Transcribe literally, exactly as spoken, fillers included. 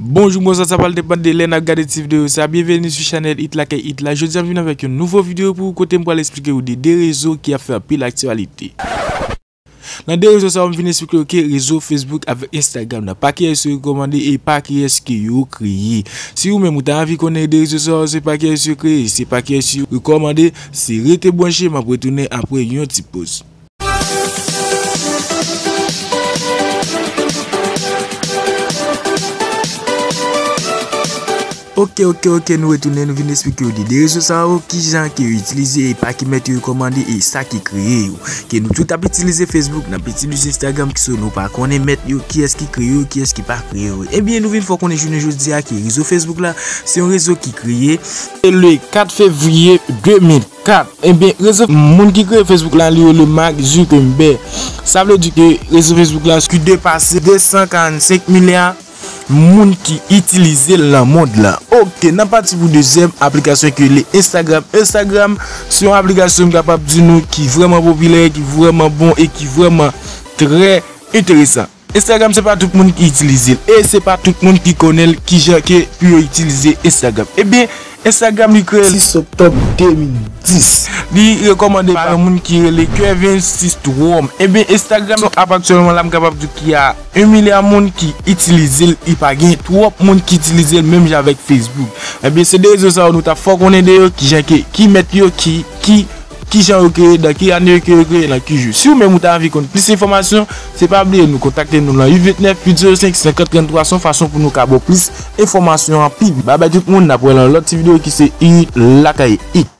Bonjou, bonswa, sa pral depann de lè n ap gade ti videyo sa. Byenveni sou chanèl It Lakay It la. Jodi a m vin avèk yon nouvo videyo pou ou kote m pral eksplike ou de de rezo ki ap fè anpil aktyalite. Nan de rezo sa yo, m vin eksplike ou ke rezo Facebook avèk Instagram nan, pa kiyès yo rekòmande e pa kiyès ke yo kreye. Si ou menm ou ta anvi konnen de rezo sa yo, se pa kiyès yo kreye, se pa kiyès yo rekòmande, se rete branche, m ap retounen apre yon ti poz. Ok, ok, ok, nou retounen, nou vin eksplike w de de rezo sa yo, kijan ke yo itilize e pa ki mèt yo rekòmande e sa ki kreye yo. Ke nou tout ap itilize Facebook, n ap itilize Instagram, ki so nou pa konnen mèt yo, kiyès ki kreye yo, kiyès ki pa kreye yo. Ebyen, nou vin fè w konnen jounen jodi a ke rezo Facebook la, se yon rezo ki kreye le kat fevriye de mil kat. Ebyen, rezo moun ki kreye Facebook la, li rele Mark Zuckerberg. Sa vle di ke rezo Facebook la ki depase de san karannsenk milya moun ki itilize l nan mond lan. Ok, n ap pati pou dezyèm aplikasyon ki rele Instagram. Instagram se yon aplikasyon m kapab di nou ki vrèman popilè, ki vrèman bon e ki vrèman trè enteresan. Instagram se pa tout moun ki itilize l e se pa tout moun ki konnen l kijan ke pou yo itilize Instagram. Ebyen, Instagram li kreye l sis oktòb de mil dis. Li rekòmande pa yon moun ki rele Kevin Systrom. Ebyen, Instagram ap aktyèlman la, m kapab di ki a yon milya moun ki itilize l, li pa gen twòp moun ki itilize l menm jan avèk Facebook. Ebyen, se de rezo sa yo nou ta fè w konnen de yo, kijan ke, ki mèt yo, ki, ki, kijan yo kreye, nan ki ane yo ke yo kreye, nan ki jou. Si ou menm ou ta anvi konn plis enfòmasyon, se pa bliye nou kontakte nou nan uit vennèf uit zewo senk senkant tranntwa, se yon fason pou nou ka ba w plis enfòmasyon an pi byen. Babay tout moun, n ap wè nan lòt ti videyo ki se It Lakay It.